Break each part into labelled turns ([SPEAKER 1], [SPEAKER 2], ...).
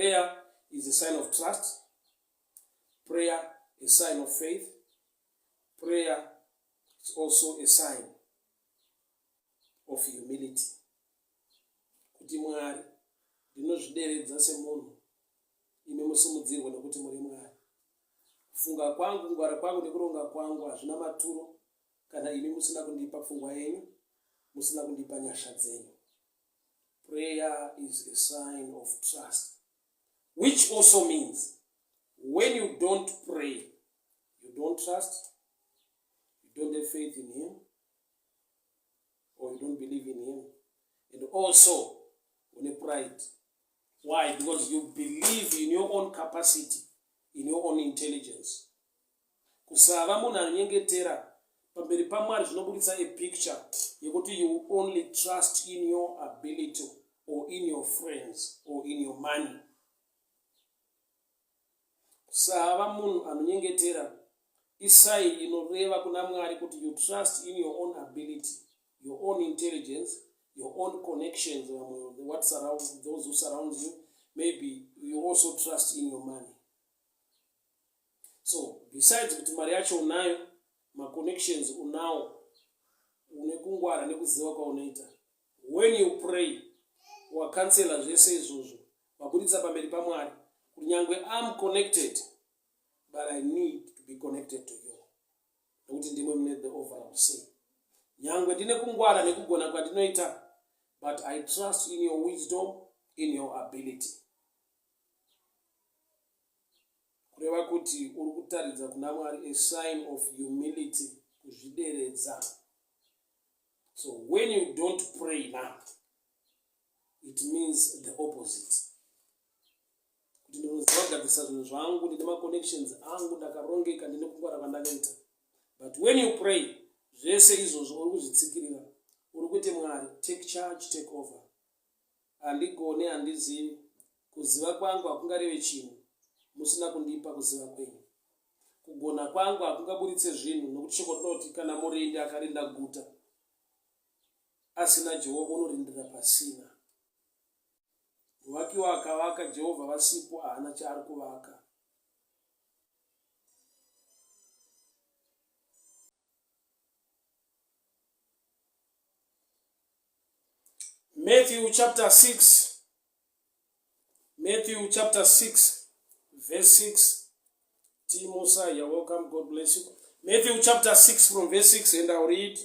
[SPEAKER 1] Prayer is a sign of trust. Prayer a sign of faith. Prayer is also a sign of humility. Kuti Mwari ndinozvideredza semunhu imi musimudzirwe nekuti muri Mwari. Kufunga kwangu, kungwara kwangu nekuronga kwangu hazvina maturo kana imi musina kundipa pfungwa yenyu, musina kundipa nyasha dzenyu. Prayer is a sign of trust, which also means when you don't pray, you don't trust, you don't have faith in him, or you don't believe in him, and also une pride. Why? Because you believe in your own capacity, in your own intelligence. Kusava munhu anonyengetera pamberi paMwari zvinoburitsa a picture yekuti you only trust in your ability or in your friends or in your money. Kusava munhu anonyengetera isai inoreva kuna Mwari kuti you trust in your own ability, your own intelligence, your own connections, vamwe what surrounds, those who surround you, maybe you also trust in your money. So besides kuti mari yacho unayo, maconnections unawo, une kungwara nekuziva kwaunoita. When you pray, wakansela zvese izvozvo, wabuditsa pamberi paMwari kuti nyangwe am connected but I need to be connected to you nekuti ndimwe mune the overall say. Nyangwe ndine kungwara nekugona kwandinoita but I trust in your wisdom, in your ability. Kureva kuti uri kutaridza kuna Mwari a sign of humility, kuzvideredza. So when you don't pray now, it means the opposite. Kuti ndinoziva kugadzirisa zvinhu zvangu, ndine maconnections angu, ndakarongeka, ndine kungwara kwandakaita. But when you pray, zvese izvozvo uri kuzvitsikirira. Uri kuti Mwari, take charge, take over. Handigone, handizivi. Kuziva kwangu hakungareve chinhu musina kundipa kuziva kwenyu. Kugona kwangu hakungaburitse zvinhu, nokuti shoko rinoti kana murindi akarinda guta asina Jehovha unorindira pasina. Muvakiwa akavaka Jehovha vasipo haana chaari kuvaka. Matthew chapter 6 Matthew chapter 6 verse 6 T. Musa, you're welcome. God bless you. Matthew chapter 6 from verse 6 and I'll read.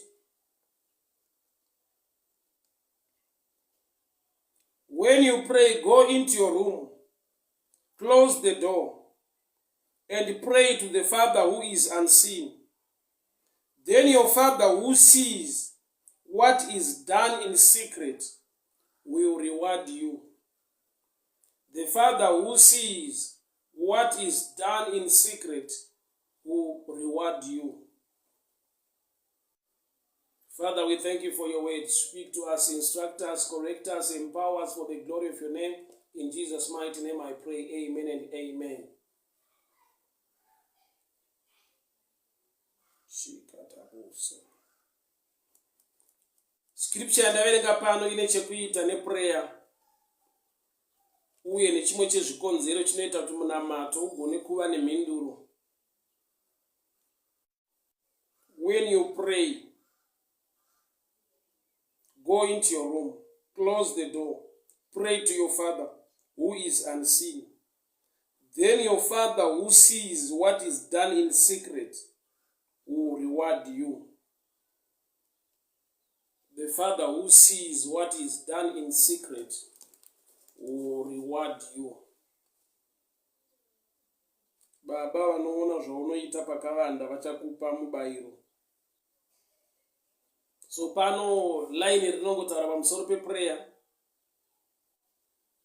[SPEAKER 1] When you pray, go into your room, close the door, and pray to the Father who is unseen. Then your Father who sees what is done in secret will reward you. The Father who sees what is done in secret will reward you. Father, we thank you for your word. Speak to us, instruct us, correct us, empower us for the glory of your name. In Jesus' mighty name I pray. Amen and amen. Scripture yandaverenga pano ine chekuita neprayer uye nechimwe chezvikonzero chinoita kuti munamato ugone kuva nemhinduro. When you pray, go into your room, close the door, pray to your father who is unseen. Then your father who sees what is done in secret will reward you. The father who sees what is done in secret will reward you. Baba vanoona zvaunoita pakavanda vachakupa mubayiro. So pano line rinongotaura pamusoro peprayer.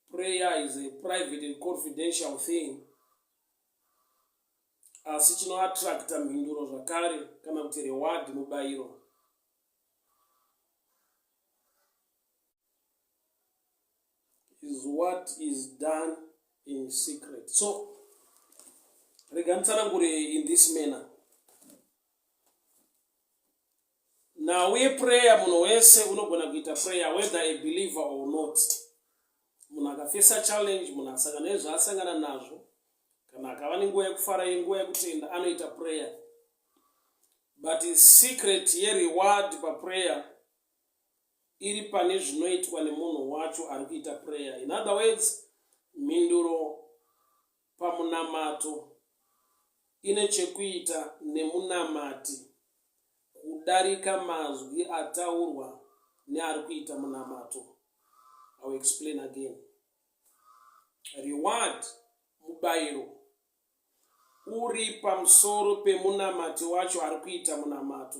[SPEAKER 1] Prayer is a private and confidential thing. Asi chinoattracta mhinduro zvakare kana kuti reward mubayiro. Is what is done in secret. So rega nditsanangure in this manner. Nhau yeprayer munhu wese unogona kuita prayer whether a believer or not. Munhu akafesa challenge, munhu asangana nezvaasangana nazvo, kana akava nenguva yekufara, yenguva yekutenda, anoita prayer. But secret yereward paprayer iri pane zvinoitwa nemunhu wacho ari kuita prayer. In other words, mhinduro pamunamato ine chekuita nemunamati kudarika mazwi ataurwa neari kuita munamato. I will explain again. Reward, mubayiro, uri pamusoro pemunamati wacho ari kuita munamato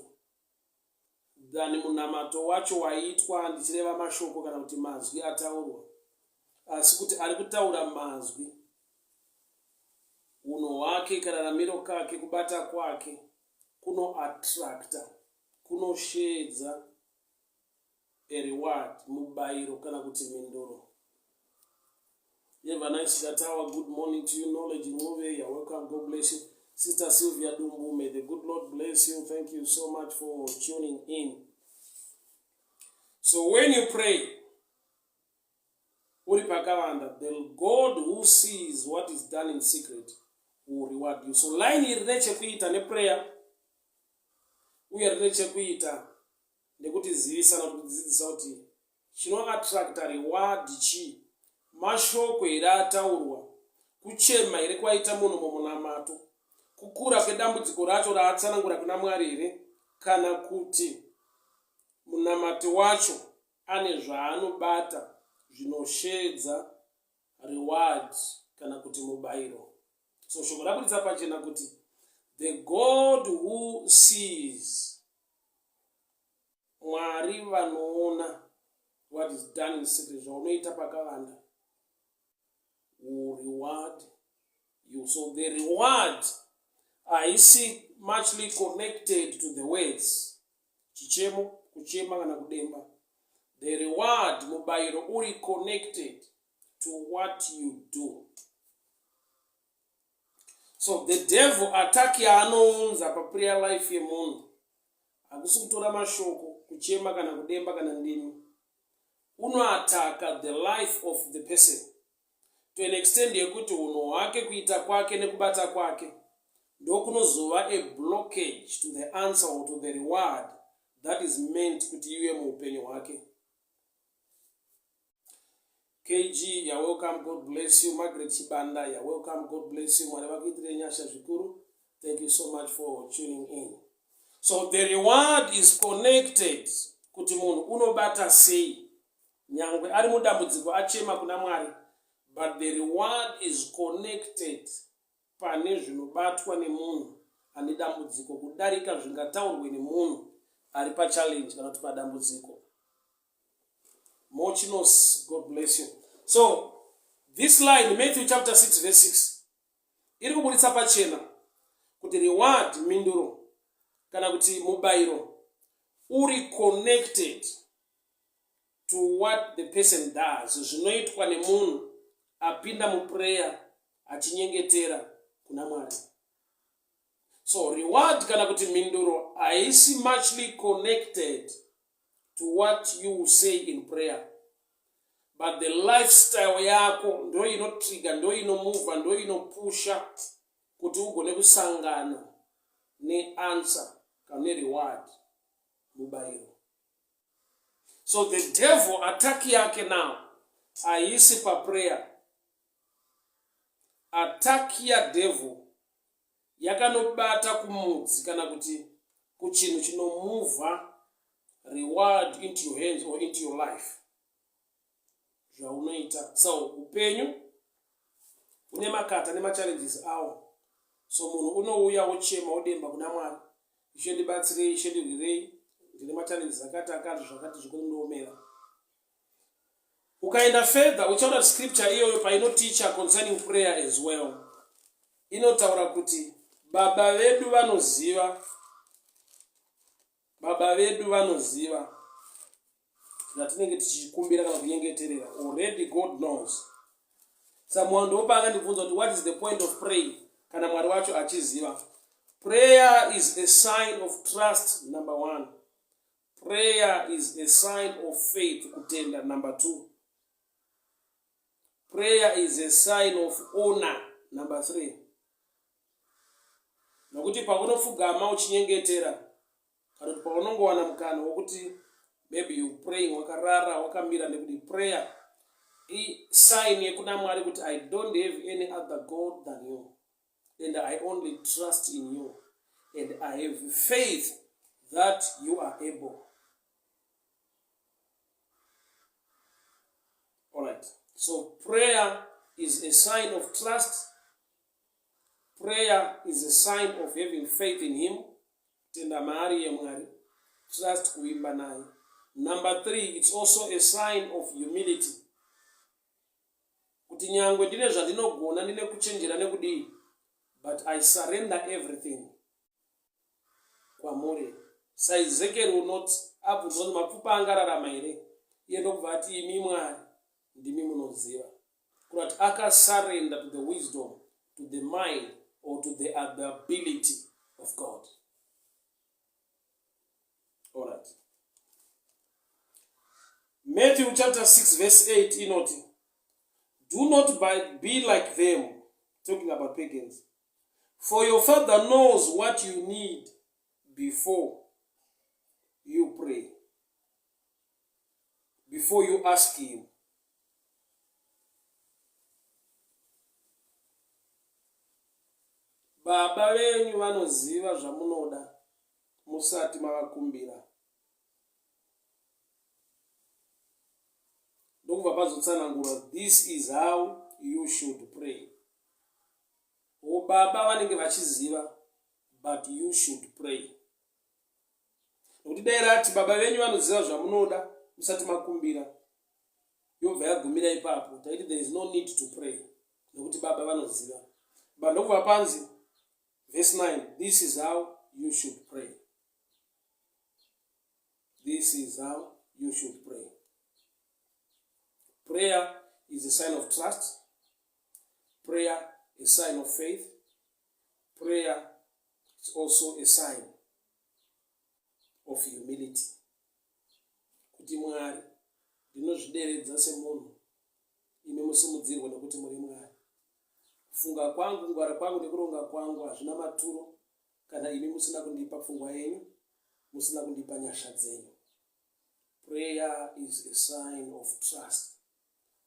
[SPEAKER 1] than munamato wacho waitwa, ndichireva mashoko kana kuti mazwi ataurwa. Asi kuti ari kutaura mazwi, unhu hwake, kararamiro kake, kubata kwake kunoattracta, kunosheedza areward, mubayiro kana kuti mhinduro. Have a nice Gatawa. Good morning to you. Knowledge Ngove, you're welcome. God bless you. Sister Sylvia Dumbu, may the good Lord bless you. Thank you so much for tuning in. So when you pray, uri pakavanda, the God who sees what is done in secret will reward you. So line iri rechekuita neprayer uye rine chekuita nekutizivisa nokutidzidzisa kuti chinoattracta reward chii? Mashoko here ataurwa? Kuchema here kwaita munhu mumunamato? Kukura kwedambudziko racho raatsanangura kuna Mwari here, kana kuti munamati wacho ane zvaanobata zvinosheedza reward kana kuti mubayiro? So shoko raburitsa pachena kuti the God who sees, Mwari vanoona what is done in secret, zvaunoita pakavanda, will reward you. So the reward haisi muchly connected to the words, chichemo, kuchema kana kudemba. The reward, mubayiro, uri connected to what you do. So the devil, attack yaanounza paprayer life yemunhu hakusi kutora mashoko, kuchema kana kudemba kana ndimi. Unoataka the life of the person to an extent yekuti unhu hwake, kuita kwake nekubata kwake ndokunozova a blockage to the answer or to the reward that is meant kuti ive muupenyu hwake. KG, you're welcome. God bless you. Margaret Chibanda, you're welcome. God bless you. Mwari vakuitire nyasha zvikuru. Thank you so much for tuning in. So the reward is connected kuti munhu unobata sei nyangwe ari mudambudziko, achema kuna Mwari, but the reward is connected pane zvinobatwa nemunhu ane dambudziko kudarika zvingataurwe nemunhu ari pachallenge kana kuti padambudziko. Mochinos, God bless you. So this line, Matthew chapter 6 verse 6, iri kuburitsa pachena kuti reward, mhinduro kana kuti mubayiro, uri connected to what the person does, zvinoitwa nemunhu apinda muprayer achinyengetera kuna Mwari. So reward kana kuti mhinduro haisi muchly connected to what you say in prayer, but the lifestyle yako ndo inotrigger, ndo inomuvha, ndo inopusha kuti ugone kusangana neanswer kana nereward, mubayiro. So the devil, attack yake now haisi paprayer. Attack yadevil yakanobata kumudzi kana kuti kuchinhu chinomuvha reward into your hands or into your life, zvaunoita. So upenyu une makata nemachallenges awo. So munhu unouya wochema, wodemba kuna Mwari: "Ishe, ndibatsirei. Ishe, ndirwirei. Ndine machallenges akati akati, zvakati zvikundiomera." Ukaenda further, uchaona kuti scripture iyoyo painoticha concerning prayer as well, inotaura kuti Baba vedu vanoziva, Baba vedu vanoziva zvatinenge tichikumbira kana kunyengeterera. Already God knows. Samuel ndopa akandibvunza kuti what is the point of praying kana Mwari wacho achiziva? Prayer is a sign of trust, number one. Prayer is a sign of faith, kutenda, number two. Prayer is a sign of honor. Number 3. Nokuti paunopfugama uchinyengetera kana kuti paunongowana mukana wokuti maybe you praying wakarara wakamira nekuti prayer isign yekuna Mwari kuti I don't have any other God than you and I only trust in you and I have faith that you are able. All right. So prayer is a sign of trust. Prayer is a sign of having faith in him. Tenda maari yemwari. Trust kuvimba naye. Number three, it's also a sign of humility. Kuti nyangwe ndine zvandinogona, ndine kuchenjera nekudii, but I surrender everything kwamuri. SaEzekieri unoti abvunzwa kuti mapfupa angararama here, iye ndokubva ati imi Mwari ndimi munoziva. Kureva kuti akasarenda to the wisdom, to the mind or to the ability of God. All right. Matthew chapter 6 verse 8 inoti, do not be like them, talking about pagans, for your father knows what you need before you pray, before you ask him. Baba venyu vanoziva zvamunoda musati mavakumbira. Ndokubva pazotsanangurwa, this is how you should pray. O baba vanenge vachiziva, but you should pray. Nokuti dai rati baba venyu vanoziva zvamunoda musati makumbira, yobva yagumira ipapo. Taiti there is no need to pray nekuti baba vanoziva. But ndokubva panzi verse 9, this is how you should pray. This is how you should pray. Prayer is a sign of trust. Prayer is a sign of faith. Prayer is also a sign of humility. Kuti Mwari, ndinozvideredza semunhu, imi musimudzirwe nekuti muri Mwari. Kufunga kwangu, kungwara kwangu nekuronga kwangu hazvina maturo kana imi musina kundipa pfungwa yenyu, musina kundipa nyasha dzenyu. Prayer is a sign of trust,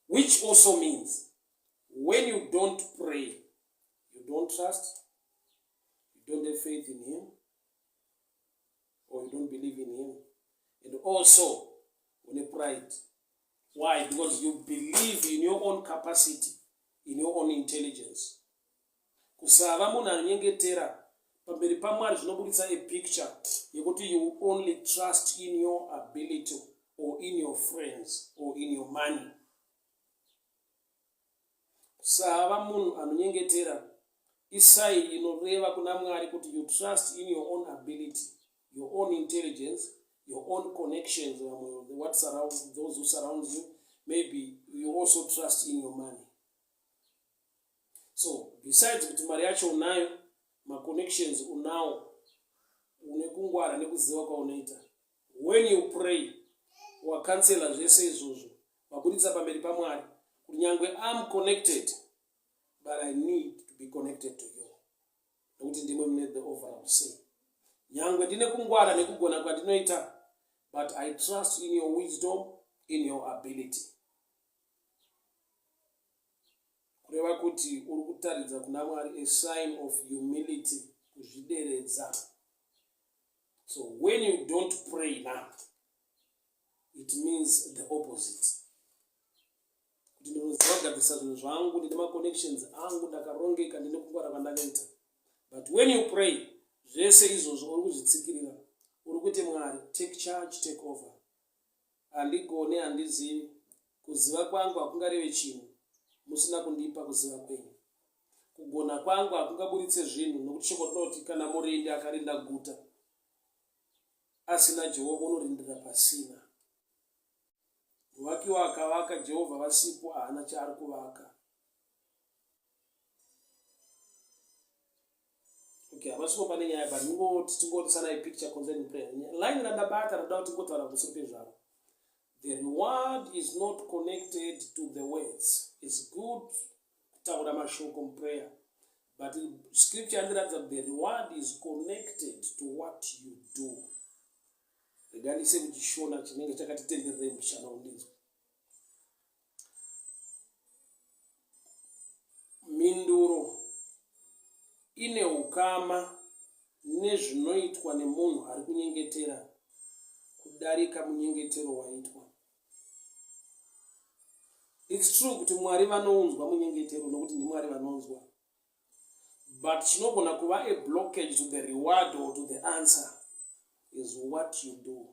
[SPEAKER 1] which also means when you don't pray, you don't trust, you don't have faith in him, or you don't believe in him, and also une pride. Why? Because you believe in your own capacity, in your own intelligence. Kusava munhu anonyengetera pamberi paMwari zvinoburitsa a picture yekuti you only trust in your ability or in your friends or in your money. Kusava munhu anonyengetera isai inoreva kuna Mwari kuti you trust in your own ability, your own intelligence, your own connections, what surrounds, those who surround you. Maybe you also trust in your money. So besides kuti mari yacho unayo, maconnections unawo, une kungwara nekuziva kwaunoita, when you pray wakansela zvese izvozvo, waburitsa pamberi paMwari kuti nyangwe am connected but I need to be connected to you, nekuti ndimwe mune the overall say. Nyangwe ndine kungwara nekugona kwandinoita, but I trust in your wisdom, in your ability. Kureva kuti uri kutaridza kuna Mwari a sign of humility, kuzvideredza. So when you don't pray now, it means the opposite. Kuti ndinoziva kugadzirisa zvinhu zvangu, ndine maconnections angu, ndakarongeka, ndine kungwara kwandakaita. But when you pray, zvese izvozvo uri kuzvitsikirira. Uri kuti Mwari, take charge, take over. Handigone, handizivi. Kuziva kwangu hakungareve chinhu musina kundipa kuziva kwenyu. Kugona kwangu hakungaburitse zvinhu, nokuti shoko rinoti kana murindi akarinda guta asina Jehovha unorindira pasina. Muvakiwa akavaka Jehovha vasipo haana chaari kuvaka. Okay, havasipo pane nyaya, but ndingoti tingotisanai picture concerning prayer. Line randabata rada kuti tingotaura pamusoro pezvaro. The reward is not connected to the words. It's good kutaura mashoko muprayer but scripture yandiratidza kuti the reward is connected to what you do. Rega ndise kuchishona chinenge chakati tendererei mushana undinzwa. Mhinduro ine ukama nezvinoitwa nemunhu ari kunyengetera kudarika munyengetero waitwa. It's true kuti Mwari vanounzwa munyengetero nokuti ndiMwari vanonzwa. But chinogona kuva a blockage to the reward or to the answer is what you do.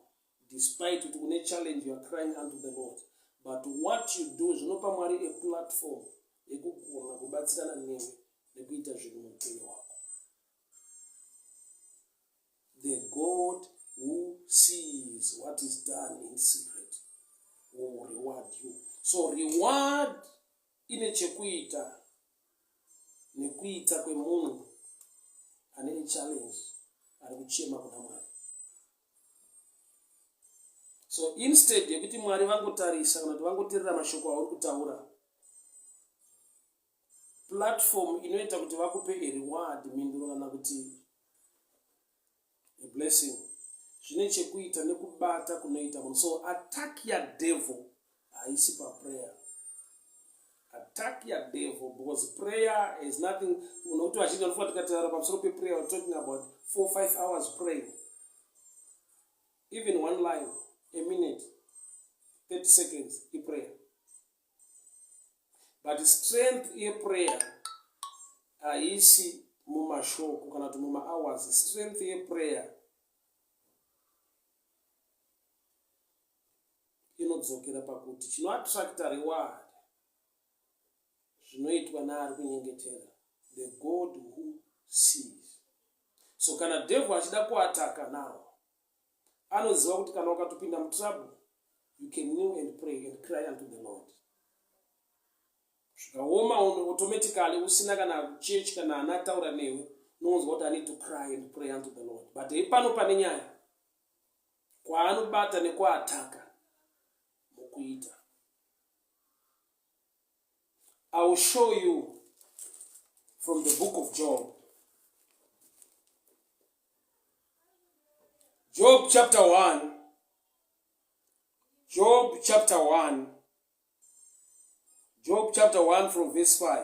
[SPEAKER 1] Despite kuti kune challenge you are crying unto the Lord. But what you do zvinopa Mwari a platform yekugona kubatsirana newe nekuita zvinhu muupenyu hwako. The God who sees what is done in secret will reward you. So reward ine chekuita nekuita kwemunhu ane challenge ari kuchema kuna Mwari. So instead yekuti Mwari vangotarisa kana kuti vangoterera mashoko auri kutaura, platform inoita kuti vakupe a reward, mhinduro kana kuti a blessing zvine chekuita nekubata kunoita munhu. So attack yadevil haisi paprayer. Attack yadevil because prayer is nothing. Nokuti vazhinji vanofunga tikataura pamusoro peprayer we're talking about 4 5 hours praying. Even one line, a minute, 30 seconds iprayer. But strength yeprayer haisi mumashoko kana kuti mumahours. Strength yeprayer inodzokera pakuti chinoattracta reward zvinoitwa naari kunyengetera, the God who sees. So kana devil achida kuataka now, anoziva kuti kana ukatopinda mutrouble, you can kneel and pray and cry unto the Lord. Zvikaoma automatically usina kana church kana ana ataura newe, unonzwa kuti I need to cry and pray unto the Lord. But ipano pane nyaya kwaanobata nekuataka mukuita. I will show you from the book of Job. Job chapter 1. Job chapter 1. Job chapter 1 from verse 5.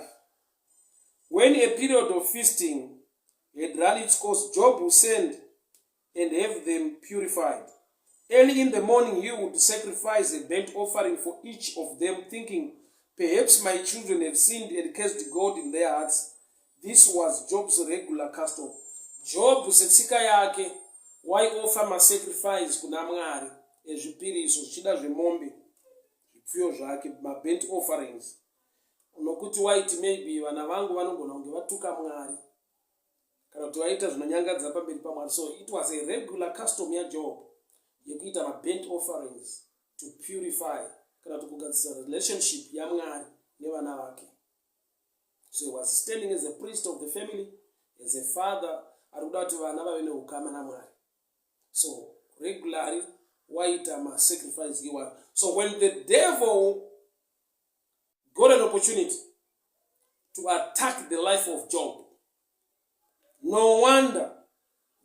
[SPEAKER 1] When a period of feasting had run its course, Job would send and have them purified. Early in the morning he would sacrifice a burnt offering for each of them, thinking, perhaps my children have sinned and cursed God in their hearts. This was Job's regular custom. Job setsika yake waiofa masacrifice kuna Mwari ezvipiriso zvichida zvemombe, zvipfuyo zvake, maburnt offerings, nokuti waiti maybe vana vangu vanogona kunge vatuka Mwari kana kuti vaita zvinonyangadza pamberi paMwari. So it was a regular custom yaJob yekuita maburnt offerings to purify kana kuti kugadzirisa relationship yaMwari nevana vake. So he was standing as a priest of the family, as a father ari kuda kuti vana vave neukama naMwari. So regularly waita masacrifice iwayo. So when the devil got an opportunity to attack the life of Job, no wonder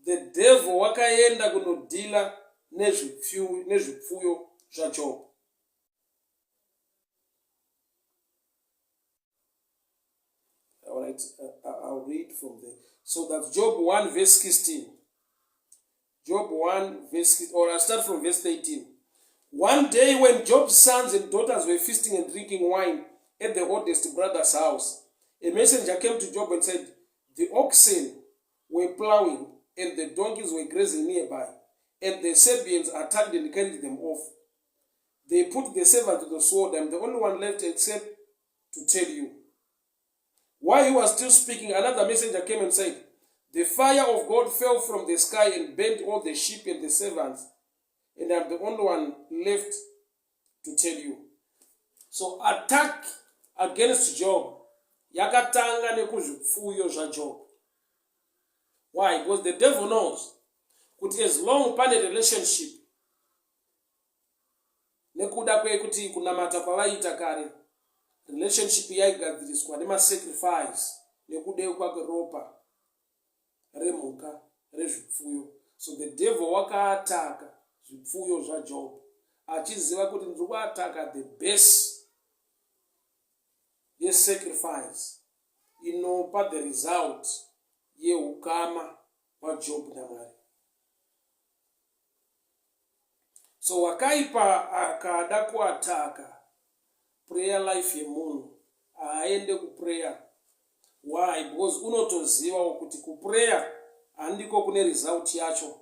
[SPEAKER 1] the devil wakaenda kunodhila nezvipfuyo zvaJob. All right, I'll read from there. So that's Job 1 verse 16. Job 1 verse, or I'll start from verse 13. One day when Job's sons and daughters were feasting and drinking wine at the oldest brother's house, a messenger came to Job and said, the oxen were plowing and the donkeys were grazing nearby, and the Sabeans attacked and carried them off. They put the servant to the sword. I'm the only one left except to tell you. While he was still speaking, another messenger came and said, the fire of God fell from the sky and burnt all the sheep and the servants, and I'm the only one left to tell you. So attack against Job yakatanga nekuzvipfuyo zvaJob. Why? Because the devil knows kuti as long pane relationship Nekuda kwekuti kunamata kwavaiita kare, relationship yaigadziriswa nemasacrifice nekudeukwa kweropa remhuka rezvipfuyo. So the devil wakaataka zvipfuyo zvaJob achiziva kuti ndiri kuataka the base yesacrifice inopa the result yeukama hwaJob naMwari. So wakaipa akada kuataka prayer life yemunhu haaende kuprayer. Why? Because unotozivawo kuti kuprayer handiko kune result yacho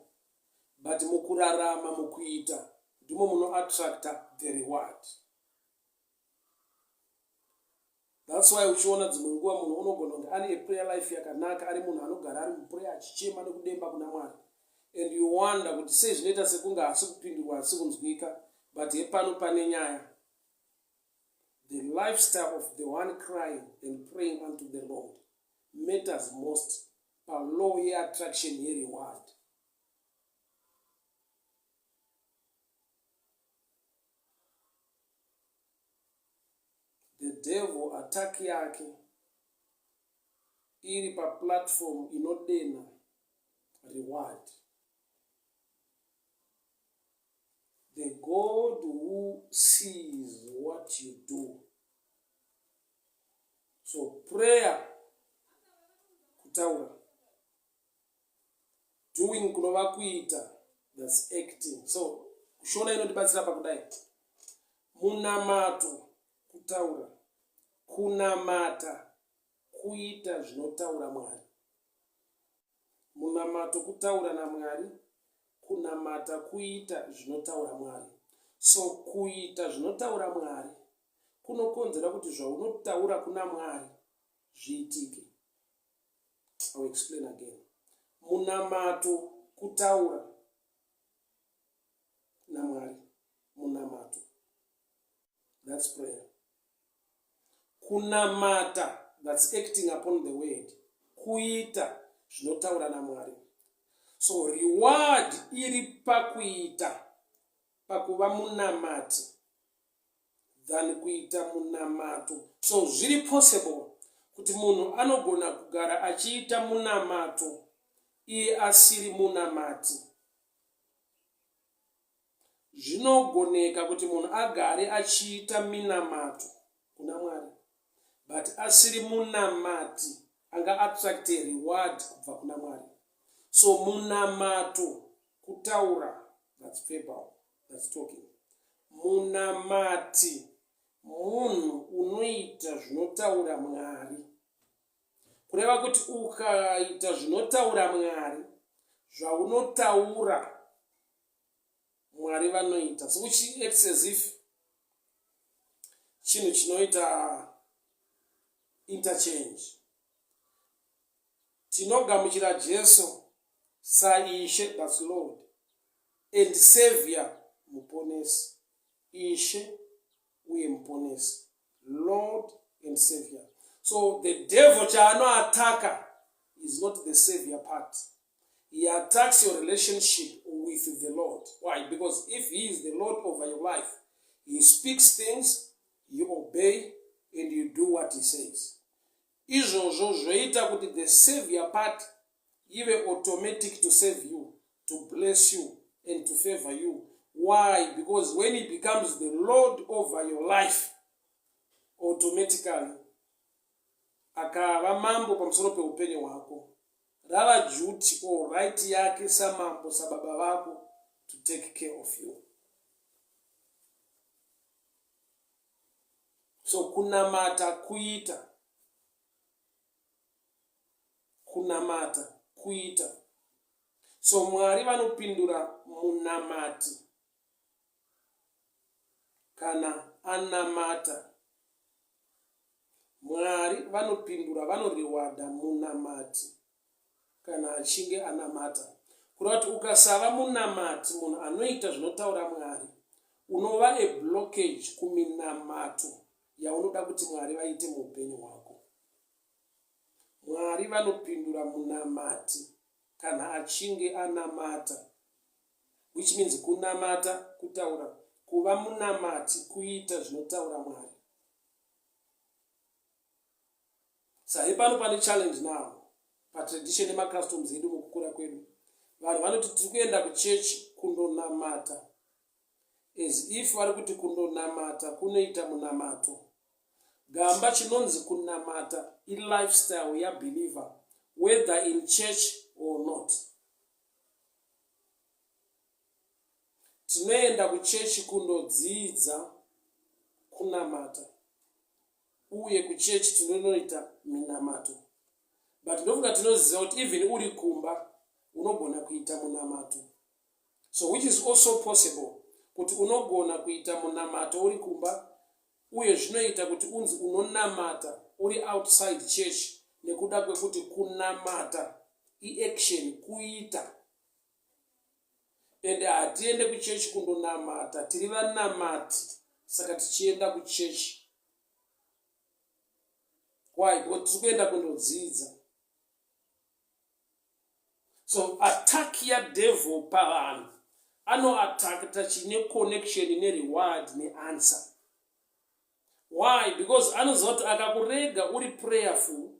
[SPEAKER 1] but mukurarama mukuita ndimo munoattracta the reward. That's why uchiona dzimwe nguva munhu unogona kunge ane a prayer life yakanaka ari munhu anogara ari muprayer achichema nekudemba kuna Mwari and you wonder kuti sei zvinoita sekunge haasi kupindurwa haasi kunzwika but hepano pane nyaya the lifestyle of the one crying and praying unto the Lord matters most palaw yeattraction yereward. The devil attack yake iri paplatform inodenha reward. The God who sees what you do. So prayer kutaura doing kunova kuita thats acting so shona inondibatsira pakudai munamato kutaura kunamata kuita zvinotaura mwari munamato kutaura namwari kunamata kuita zvinotaura mwari so kuita zvinotaura mwari kunokonzera kuti zvaunotaura kuna mwari zviitike I will explain again. Munamato kutaura naMwari. Munamato. That's prayer. Kunamata, that's acting upon the word. Kuita zvinotaura naMwari. So reward iri pakuita pakuva munamati than kuita munamato. So zviri possible kuti munhu anogona kugara achiita munamato iye asiri munamati. Zvinogoneka kuti munhu agare achiita minamato kuna Mwari but asiri munamati anga attracte reward kubva kuna Mwari. So munamato kutaura, that's verbal. That's talking. Munamati munhu unoita zvinotaura Mwari. Kureva kuti ukaita zvinotaura Mwari, zvaunotaura Mwari vanoita. So which acts as if chinhu chinoita interchange. Tinogamuchira Jesu saIshe, that's Lord. and Saviour, Muponesi, Ishe uye Muponesi, Lord and Saviour. So the devil chaanoataka is not the savior part. He attacks your relationship with the Lord. Why? Because if he is the Lord over your life, he speaks things, you obey, and you do what he says. Izvozvo zvoita kuti the savior part ive automatic to save you, to bless you and to favor you. Why? Because when he becomes the Lord over your life, automatically akava mambo pamusoro peupenyu hwako rava duty or right yake samambo sababa vako to take care of you. So kunamata kuita Kunamata kuita. So Mwari vanopindura munamati kana anamata. Mwari vanopindura vanorewada munamati kana achinge anamata. Kureva kuti ukasava munamati munhu anoita zvinotaura Mwari unova a blockage kuminamato yaunoda kuti Mwari vaite muupenyu hwako. Mwari vanopindura munamati kana achinge anamata which means kunamata kutaura. Kuva munamati kuita zvinotaura Mwari. Sahi pano pane challenge now patradition nemacustoms edu mukukura kwedu. Vanhu vanoti tiri kuenda kuchechi kundonamata as if vari kuti kundonamata kunoita munamato. Gamba chinonzi kunamata ilifestyle yabeliever whether in church or not. Tinoenda kuchechi kundodzidza kunamata uye kuchechi tinonoita minamato but ndofunga tinoziva kuti even uri kumba unogona kuita munamato so which is also possible kuti unogona kuita munamato uri kumba uye zvinoita kuti unzi unonamata uri outside church nekuda kwekuti kunamata iaction kuita ende hatiende kuchechi kundonamata tiri vanamati saka tichienda kuchechi why because tiri kuenda kundodzidza so attack yadevil pavanhu anoattackta chine connection nereward neanswer Why? Because anoziva kuti akakurega uri prayerful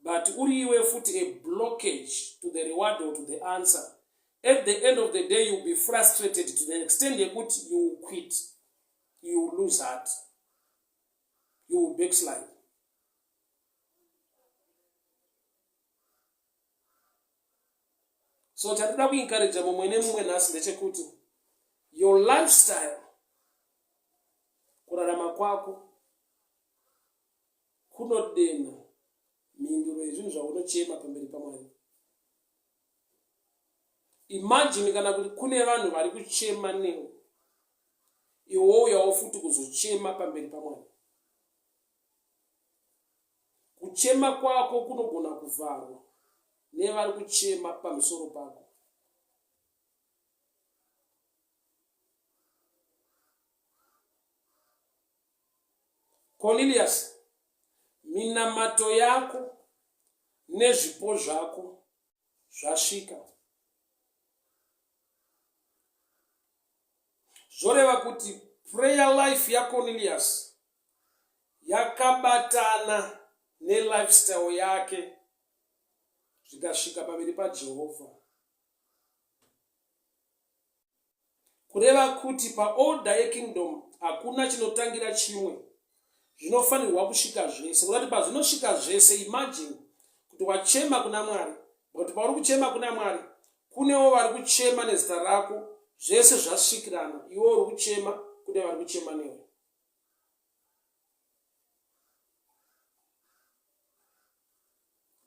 [SPEAKER 1] but uri iwe futi a blockage to the reward or to the answer. At the end of the day you'll be frustrated to the extent yekuti you will quit, you will lose heart, you will backslide. So chandinoda kuencourage mumwe nemumwe nhasi ndechekuti your lifestyle kurarama kwako kunodenha mhinduro yezvinhu zvaunochema pamberi pamwari imagine kana kuti kune vanhu vari kuchema newe iwe wouyawo futi kuzochema pamberi pamwari Kuchema kwako kunogona kuvharwa nevari kuchema pamusoro pako. Cornelius, minamato yako nezvipo zvako zvasvika. Zvoreva kuti prayer life yaCornelius yakabatana nelifestyle yake zvikasvika pamberi paJehovha. Kureva kuti paorder yekingdom hakuna chinotangira chimwe, zvinofanirwa kusvika zvese. Kureva kuti pazvinosvika zvese, imagine kuti wachema kuna Mwari, but pauri kuchema kuna Mwari kunewo vari kuchema nezita rako, zvese zvasvikirana, iwe uri kuchema kune vari kuchema newe.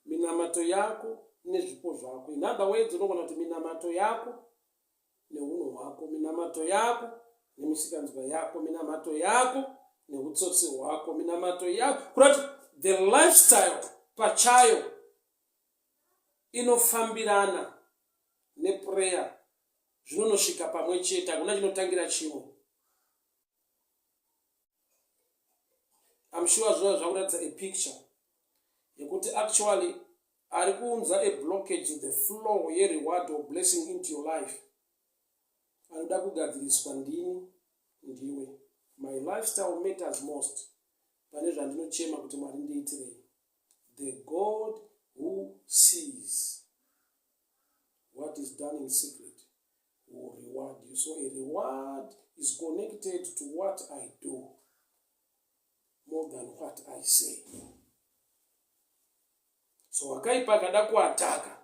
[SPEAKER 1] Minamato yako nezvipo zvako. In other words, unogona kuti minamato yako neunhu hwako, minamato yako nemisikanzwa yako, minamato yako neutsotsi hwako, minamato yako kurati the lifestyle pachayo inofambirana neprayer zvinonosvika pamwe chete, hakuna chinotangira chimwe. I'm sure zvova zvakuratidza a picture yekuti actually ari kuunza a blockage to the flow yereward or blessing into your life anoda kugadziriswa ndini ndiwe my lifestyle matters most pane zvandinochema kuti mwari ndiitirei the god who sees what is done in secret will reward you. So a reward is connected to what I do more than what I say. So wakaipa akada kuataka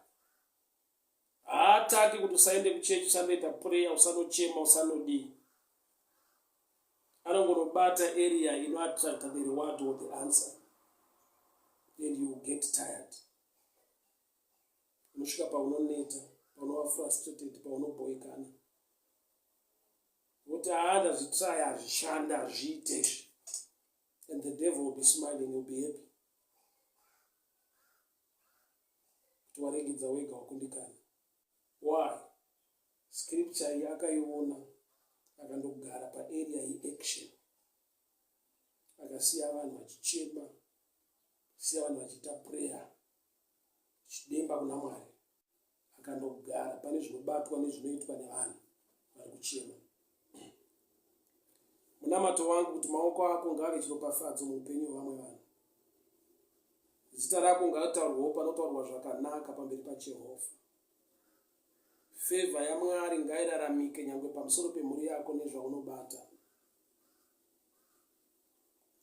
[SPEAKER 1] haataki kuti usaende kuchechi usanoita prayer usanochema usanodii anongonobata area inoattracta the reward or the answer and you get tired unosvika paunoneta paunova frustrated paunobhoikana woti haa ndazvitraya hazvishanda hazviite izvi and the devil will be smiling will be happy kuti waregedza wega wakundikana why scripture iyi akaiona akandogara paarea yeaction akasiya vanhu vachichema siya vanhu vachiita prayer Chidemba kuna Mwari akandogara pane zvinobatwa nezvinoitwa nevanhu vari kuchema. Munamato wangu kuti maoko ako ngaave chiropafadzo muupenyu hwevamwe vanhu. Zita rako ngaritaurwewo panotaurwa zvakanaka pamberi paJehovha. Fevha yaMwari ngairaramike nyangwe pamusoro pemhuri yako nezvaunobata.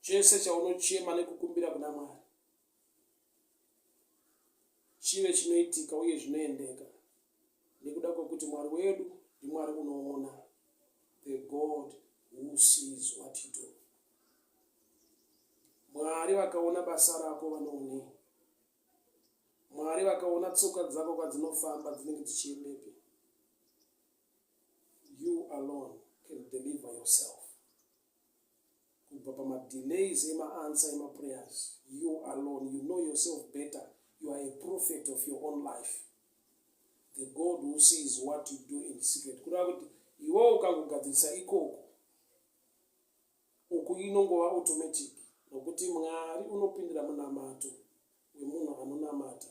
[SPEAKER 1] Chese chaunochema nekukumbira kuna Mwari chive chinoitika uye zvinoendeka nekuda kwekuti Mwari wedu ndiMwari unoona, the God who sees what you do. Mwari vakaona basa rako vanoonei? Mwari vakaona tsoka dzako kwadzinofamba dzinenge dzichiendepi? You alone can deliver yourself kubva pamadelays emaanswer emaprayers. You alone, you know yourself better. You are a prophet of your own life. The God who sees what you do in secret. Kureva kuti iwewe ukangogadzirisa ikoko, uku inongova automatic nokuti Mwari unopindira munamato wemunhu anonamata.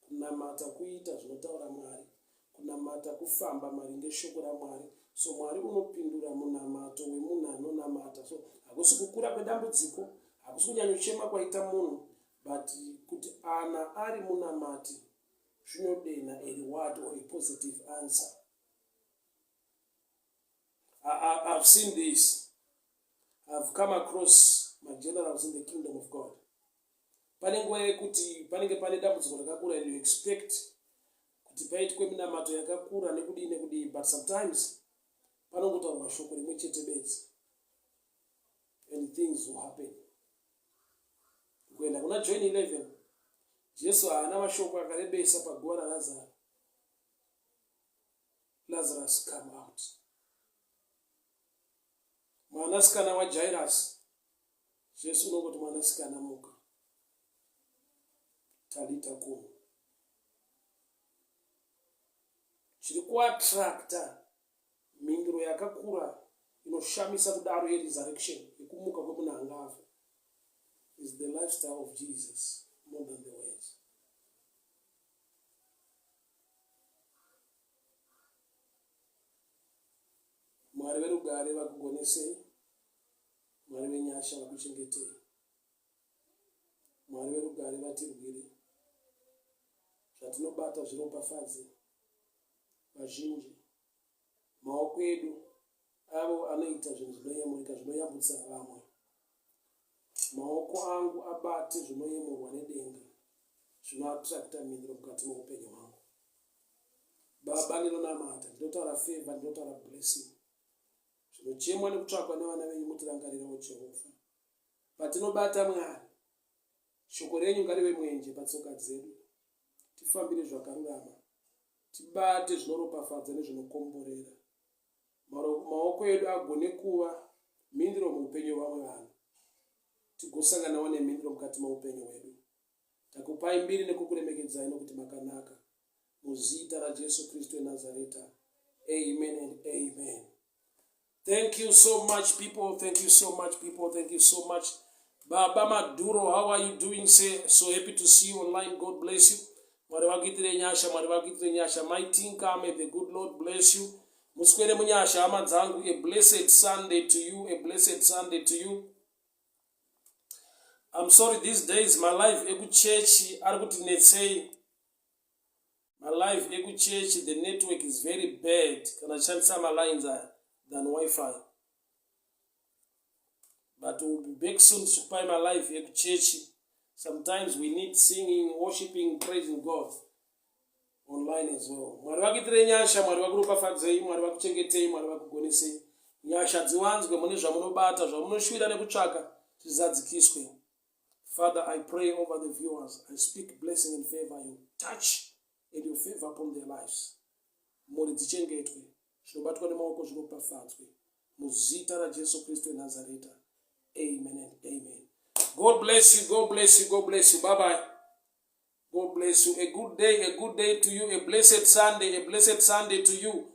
[SPEAKER 1] Kunamata kuita zvinotaura Mwari. Kunamata kufamba maringe shoko raMwari. So Mwari unopindura munamato wemunhu anonamata. So hakusi kukura kwedambudziko, hakusi kunyanyochema kwaita munhu, but kuti ana ari munamati zvinodenha a reward or a positive answer. I've seen this. I've come across my generals in the kingdom of God. Pane nguva yekuti panenge pane dambudziko rakakura and you expect kuti paitwe minamato yakakura nekudii nekudii, but sometimes panongotaurwa shoko rimwe chete bedzi and things will happen. Kuenda kuna John 11, Jesu haana mashoko akarebesa paguva raLazaro. Lazarus come out. Mwanasikana waJairus, Jesu unongoti mwanasikana muka. Talita kumi. Chiri kuattracta mhinduro yakakura inoshamisa kudaro yeresurrection, yekumuka kwemunhu anga afa, is the lifestyle of Jesus more than the words. Mwari verugare vakugonesei, Mwari venyasha vakuchengetei, Mwari verugare vatirwire, zvatinobata zviropafadze vazhinji, maoko edu avo anoita zvinhu zvinoyemurika zvinoyambutsa vamwe. Maoko angu abate zvinoyemurwa nedenga zvinoattracta mhinduro mukati meupenyu hwangu. Baba ndinonamata, ndinotaura favor, ndinotaura blessing. Zvinochemwa nekutsvakwa nevana venyu mutirangarirewo Jehovha. Patinobata Mwari, shoko renyu ngarive mwenje patsoka dzedu. Tifambire zvakarurama, tibate zvinoropafadza nezvinokomborera. Maoko edu agone kuva mhinduro muupenyu hwevamwe vanhu, tigosanganawo nemhinduro mukati meupenyu hwedu. Takupai mbiri nekukuremekedzai nokuti makanaka. Muzita raJesu Kristu weNazareta. Amen and amen. Thank you so much people. Thank you so much people. Thank you so much. Baba Maduro, how are you doing? Say, so happy to see you online. God bless you. Mwari vakuitire nyasha, Mwari vakuitire nyasha. My tinka, may the good Lord bless you. Muswere munyasha hama dzangu. A blessed Sunday to you. A blessed Sunday to you. I'm sorry these days my life ekuchechi ari kuti netsei. My life ekuchechi the network is very bad kana tishandisa malines aya than wifi. But we'll be back soon tichikupai malife ekuchechi. Sometimes we need singing, worshiping, praising God online as well. Mwari vakuitire nyasha, Mwari vakuropafadzei, Mwari vakuchengetei, Mwari vakugonesei. Nyasha dziwanzwe mune zvamunobata, zvamunoshuvira nekutsvaka zvizadzikiswe. Father, I pray over the viewers. I speak blessing and favor, your touch and your favor upon their lives. Mhuri dzichengetwe, zvinobatwa nemaoko zviropafadzwe. Muzita raJesu Kristu weNazareta. Amen and amen. God bless you, God bless you, God bless you. Bye-bye. God bless you. A good day, a good day to you, a blessed Sunday, a blessed Sunday to you.